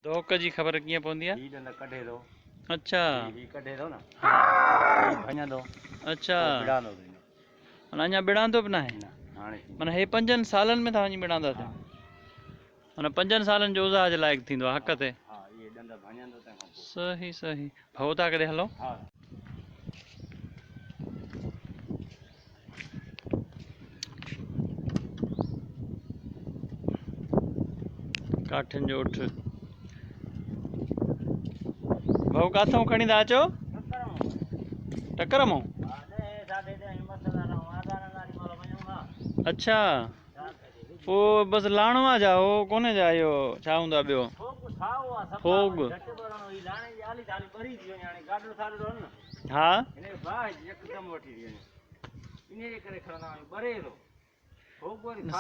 ڌوڪ جي خبر ڪيئن پوندي آ؟ هي ڏند ڪڍي ٿو. اڇا. هي ڪڍي ٿو نه. هي ڀڃندو. اڇا. پوء ٻڙاندو ٿيندو. معنيٰ اڃا ٻڙاندو به ناهي. نه هاڻي ٿيندو. معنيٰ هي پنجن سالن ۾ ٿا وڃي ٻڙاندا ٿين. معنيٰ پنجن سالن جو اضحيٰ جي لائق ٿيندو آ حق تي. ها اهي ڏند ڀڃندو تنهن کان پوء. صحيح صحيح. ڀئو ٿا ڪڏهن هلون؟ ها. ڪاٺين جو اٺ. ڀائو ڪاٿئون کڻي ٿا اچو؟ ٽڪر مون. اڇا پوء بس لاڻو آ جا هو ڪونهي جا اهو ڇا هوندو آ ٻيو ڦوڳ. ها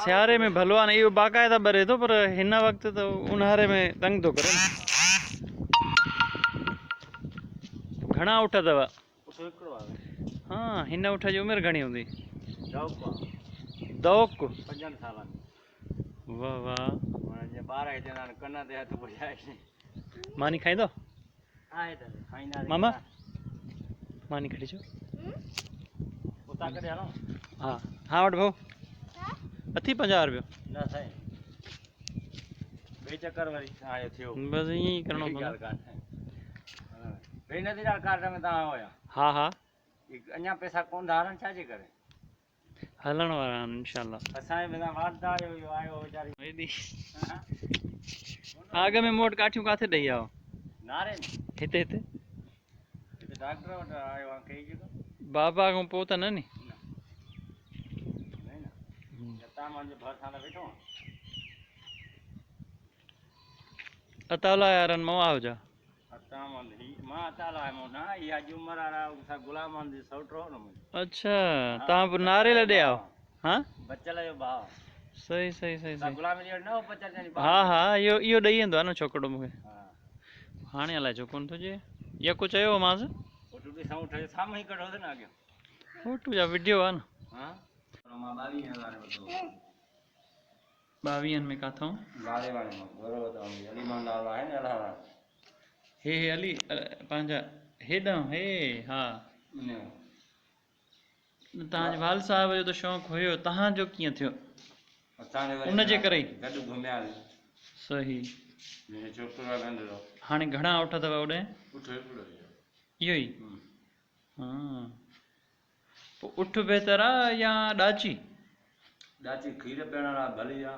سياري ۾ ڀلو آ نه اهو باقاعده ٻري ٿو پر هن وقت ته اونهاري ۾ تنگ ٿو ڪري نه. گهڻا اٺ اٿو؟ ها هن اٺ جي عمر گهڻي هوندي؟ دوڪ. واه واه. ماني کائيندو؟ ماما ماني کڻي اچو. ها ها وٺ ڀائو اٿي 50 روپيو. بس ائين ئي ڪرڻو پوندو. ها ها هلڻ وارا آهن انشاء الله. اڳ ۾ مون وٽ ڪاٺيون ڪاٿي ڏئي آيو؟ هتي هتي بابا کان پوء ته نه ني. عطاء الله يارن مئا هجا. اڇا تان به ناري لڏي آيو ها صحيح صحيح صحيح صحيح ها ها اهو اهو ڏئي ويندو آهي نه ڇوڪرو مونکي هاڻي الائي ڇو ڪونه ٿو چئي يڪو چيو هومانس فوٽو جا وڊيو آهي نه ٻاويهن ۾ ڪاٿئون؟ هي هي علي پنهنجا هيڏانهن هي ها تهان جي والد صاحب جو ته شوق هيو تهان جو ڪيئن ٿيو؟ ان جي ڪري ئي صحيح هاڻي گهڻا اٺ اٿو اوڏي؟ اهو ئي ها پوء اٺ بهتر آ يا ڏاچي؟ ڏاچي کير پيئڻ لاء ڀلي آ،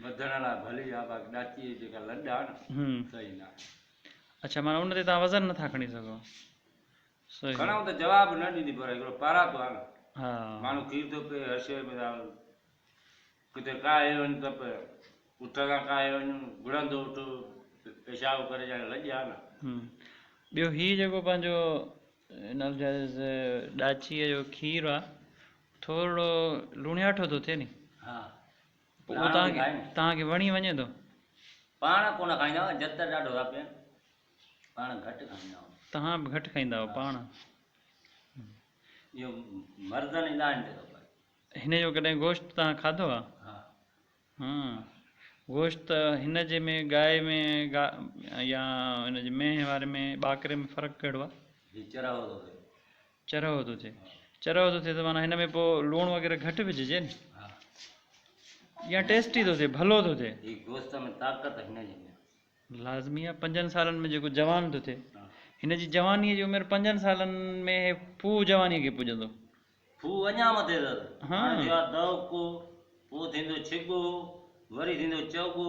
وڌڻ لاء ڀلي آ، باقي ڏاچي جي جيڪا لڏ آ نه صحيح ناهي. اڇا معنيٰ ان تي توهان وزن نٿا کڻي سگهو. صحيح. کڻون ته جواب نه ڏيندي پر هڪڙو پاراتو آ نه. ها. ماڻهو کير ٿو پيئي هر شيء ۾ ڪٿي ڪاهي وڃ ته به اٺ سان ڪاهي وڃ گڙندو اٺ پيشاب ڪري ڄڻ لڄ آ نه. ٻيو هي جيڪو پنهنجو نالجائز ڏاچيء جو کير آ ٿورڙو لوڻياٺو ٿو ٿئي ني. ها. پوء اهو توهان کي توهان کي وڻي وڃي ٿو. پاڻ ڪونه کائيندا آهيون جت ڏاڍو ٿا پين پاڻ گهٽ کائيندا آهيون. توهان به گهٽ کائيندا آهيو پاڻ. اهو مردن الاهن تي ٿو پئي. هن جو ڪڏهن گوشت توهان کاڌو آ؟ ها. ها گوشت هن جي ۾ گائي ۾ يا هن جي مينهن واري ۾ ٻاڪري ۾ فرق ڪهڙو آ؟ هي چرهو ٿو ٿئي. چرهو ٿو ٿئي. چرهو ٿو ٿئي ته معنيٰ هن ۾ پوء لوڻ وغيره گهٽ وجهجي نه؟ ها. يا ٽيسٽي ٿو ٿئي ڀلو ٿو ٿئي. هي گوشت ۾ طاقت هن جي ۾. لازمي آ پنجن سالن ۾ جيڪو جوان ٿو ٿئي هن جي جوانيء جي عمر پنجن سالن ۾ هي ڦوهه جوانيء کي پڄندو. ڦوهه اڃا مٿي اٿس. هاڻي ٿيو آهي دهڪو، پوء ٿيندو ڇڳو، وري ٿيندو چوڳو،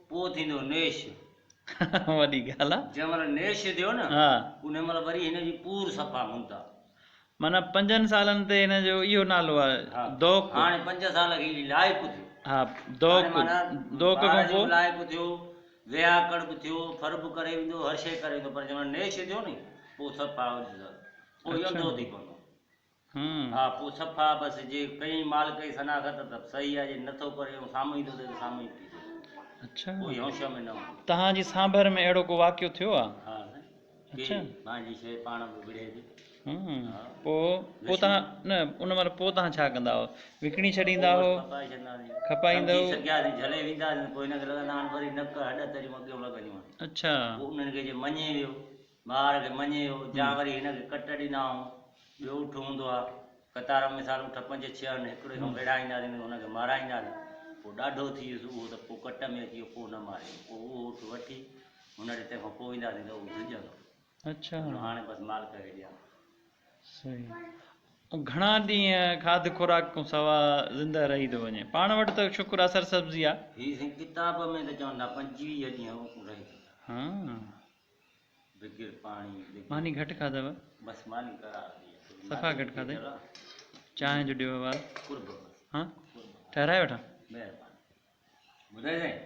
پوء ٿيندو نيش. وڏي ڳالهه آ. جنهن مهل نيش ٿيو نه، ان مهل وري هن جي پور صفا مونتا. معنيٰ پنجن سالن تي هن جو اهو نالو آ دوڪ. هاڻي پنج سال کي هي لائق ٿيو. ها دوڪ، دوڪ کان ٻار جو پوء. به لائق ٿيو، ويهاڪڙ به ٿيو، ڦر به ڪري ويندو، هر شيء ڪري ويندو، پر جنهن مهل نيش ٿيو ني، پوء صفا پوء انڌو ٿي پوندو. ها پوء صفا بس جي ڪئين مالڪ جي شناخت ته صحيح آهي جي نٿو ڪري ۽ سامهون ئي ٿو ٿئي ته سامهون ئي ٿي ٿئي. اڇا. ڪوئي هوش ۾ نه هوندو. توهان جي سانڀر ۾ اهڙو ڪو واقعو ٿيو آ؟ ها سائين. ڪي پنهنجي شيء پاڻ به وڙهي ٿي. پوء پوء توهان نه ان مهل پوء توهان ڇا ڪندا هئو؟ وڪڻي ڇڏيندا هئو؟ کپائي ڇڏينداسين. کپائيندؤ؟ سمجهي سگهياسين جهلي وينداسين پوء هن کي لڳندا هاڻ وري نڪ هڏ تريون اڳيون لڳنديون آهن. اڇا. پوء انهن کي جي مڃي ويو ٻار کي مڃي ويو جا وري هن کي ڪٽ ڏيندا آهيون ٻيو اٺ هوندو آهي قطار ۾ مثال اٺ پنج ڇهه آهن هڪڙي کان ويڙهائينداسين هن کي مارائينداسين پوء ڏاڍو ٿي ويس اهو ته پوء ڪٽ ۾ اچي ويو پوء نه ماري پوء اهو اٺ وٺي هن ڏي تنهن کان پوء اينداسين ته اهو ڊڄندو. اڇا. هاڻي بس مالڪ کي ڏيان. صحيح. گهڻا ڏينهن کاڌ خوراڪ کان سوا زنده رهي ٿو وڃي. پاڻ وٽ ته شڪر آ سرسبزي آ. هي سائين ڪتاب ۾ ته چون ٿا 25 ڏينهن رهي ٿو. ها. بغير پاڻي بغير. ماني گهٽ کاڌو؟ بس ماني قرار the آ. صفا گهٽ کاڌئي. چانهه جو ڏيو احوال. قرب بس. ها ٺهرائي وٺان. مهرباني. ٻڌائي سائين.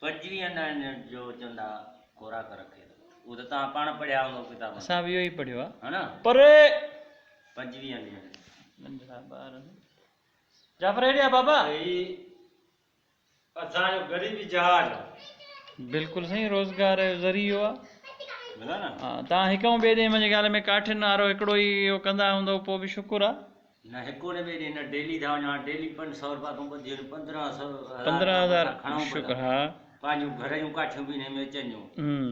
25 ڏينهن جو چوندا خوراڪ رکي ٿو. اهو ته توهان پاڻ پڙهيا هوندو ڪتاب ۾. اسان به اهو ئي پڙهيو آ. ها نه. پر 25 ڏينهن. ننڍڙا ٻار آهن. جعفر هيڏي آ بابا. هي اسان جو غريبي جهاز آ. بلڪل سائين روزگار جو ذريعو آ. ٻڌا نه. ها توهان هڪ ۽ ٻئي ڏينهن منهنجي خيال ۾ ڪاٺين وارو هڪڙو ئي اهو ڪندا هوندؤ پوء به شڪر آ. نه هڪ نه ٻئي ڏينهن نه ڊيلي ٿا وڃون هاڻي ڊيلي 500 رپيا تون ٻڌي وڃ 1500 15000 شڪر ها. پنهنجون گهر جون ڪاٺيون به انهي ۾ اچن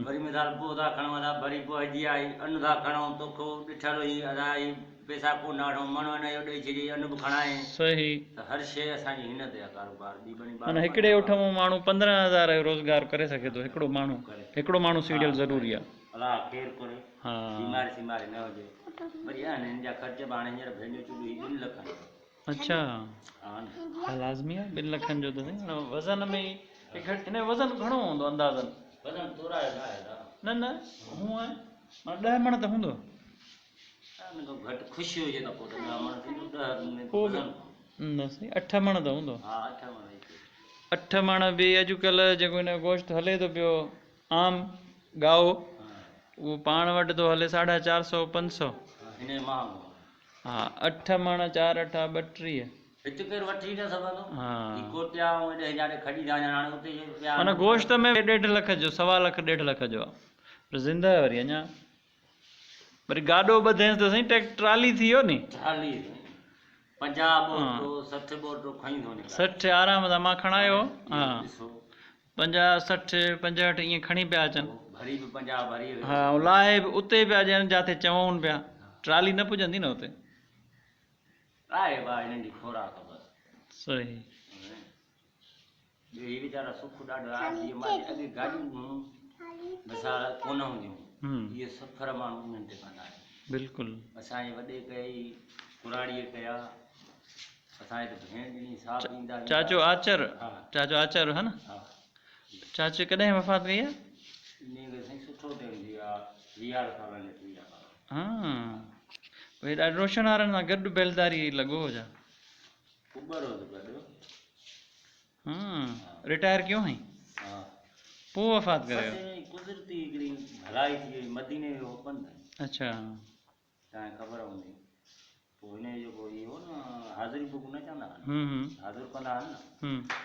وري مثال پوء ٿا کڻون ادا ڀري پوء هجي آئي ان ٿا کڻون توکو ڏٺل هئي ادا هي پئسا ڪو نه وٺون مڻ ان جو ڏئي ڇڏي ان به کڻائين. صحيح. ته هر شيء اسان جي هن تي آ ڪاروبار ٻي ٻني ٻارو معنيٰ هڪڙي اٺ مون ماڻهو 15000 جو روزگار ڪري سگهي ٿو هڪڙو ماڻهو هڪڙو ماڻهو سيڙيل ضروري آ. الله خير ڪري ها. بيماري سيماري نه هجي وري آهن هن جا خرچ به هاڻي هينئر ڀينڊيون چوڏيون هي 2 لکن جو. اڇا. ها نه. ها لازمي آ 2 لکن جو ته سائين وزن ۾ ئي گهٽ هن جو وزن گهڻو هوندو اندازن؟ وزن تورايو نه آهي دادا. نه نه هونء معنيٰ 10 مڻ ته هوندو. ان کان گهٽ خوش هجي ته پوء ته 10 مڻ ٿيندو 10 ۾ پوء وزن. نه سائين 8 مڻ ته هوندو. ها 8 مڻ ئي ٿيندو. 8 مڻ به اڄڪلهه جيڪو هن جو گوشت هلي ٿو پيو عام ڳائو اهو پاڻ وٽ ٿو هلي 450 500. هن جو مهانگو. ها 8 مڻ 4 اٺا 32. هت ڪير وٺي نه سگهندو. ها. هي ڪوٽيا ۽ ايڏي جاڏي کڄي ٿا وڃن هاڻي اتي جي پيا. معنيٰ گوشت ۾ 1.5 لک جو 1.25 لک 1.5 لک جو آ پر زنده وري اڃا وري گاڏو ٻڌينس ته سائين ٽيڪ ٽرالي ٿي ويو ني. ٽرالي سائين 50 ٻوٽو 60 ٻوٽو کڻي ٿو نڪري. 60 آرام سان مان کڻايو ها. ڏسو. 50 60 65 ائين کڻي پيا اچن. ڀري به 50 ڀري. ها ۽ لاهي به اتي پيا ڏين جاٿي چئون پيا. ٽرالي نه پڄندي نه اتي. آهي ڀاء هنن جي خوراڪ بس. صحيح. ٻيو هي ويچارا سک ڏاڍو آهي جيئن مان اڳي گاڏيون مثال ڪونه هونديون اهي سفر ماڻهو انهن تي ڪندا آهن. بلڪل. اسان جي وڏي ڪئي ڪراڙيء ڪيا اسان جي ته ڀيڻ ڏني سا به ايندا ويندا. چاچو آچر چاچو آچر ها نه چاچي ڪڏهن وفات ڪئي آهي؟ انهي کي سائين سٺو ٽيم ٿي ويو آهي 20 سالن جو ٿي ويا. ها پوء ڏاڍو روشن وارن سان گڏ بيلداري لڳو هو ڇا؟ ڪٻر هوس گڏ. ها رٽائر ڪيو هئائين؟ ها. پوء وفات ڪري ويو. بس ائين قدرتي هڪڙي ڀلائي ٿي وئي مديني ويو هو پنڌ. اڇا. توهان کي خبر هوندي. پوء هن جو جيڪو هي هو نه حاضري بڪ نه چوندا آهن. حاضر ڪندا آهن نه.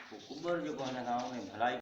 پوء ڪٻر جيڪو هن کان ان ڀلائي.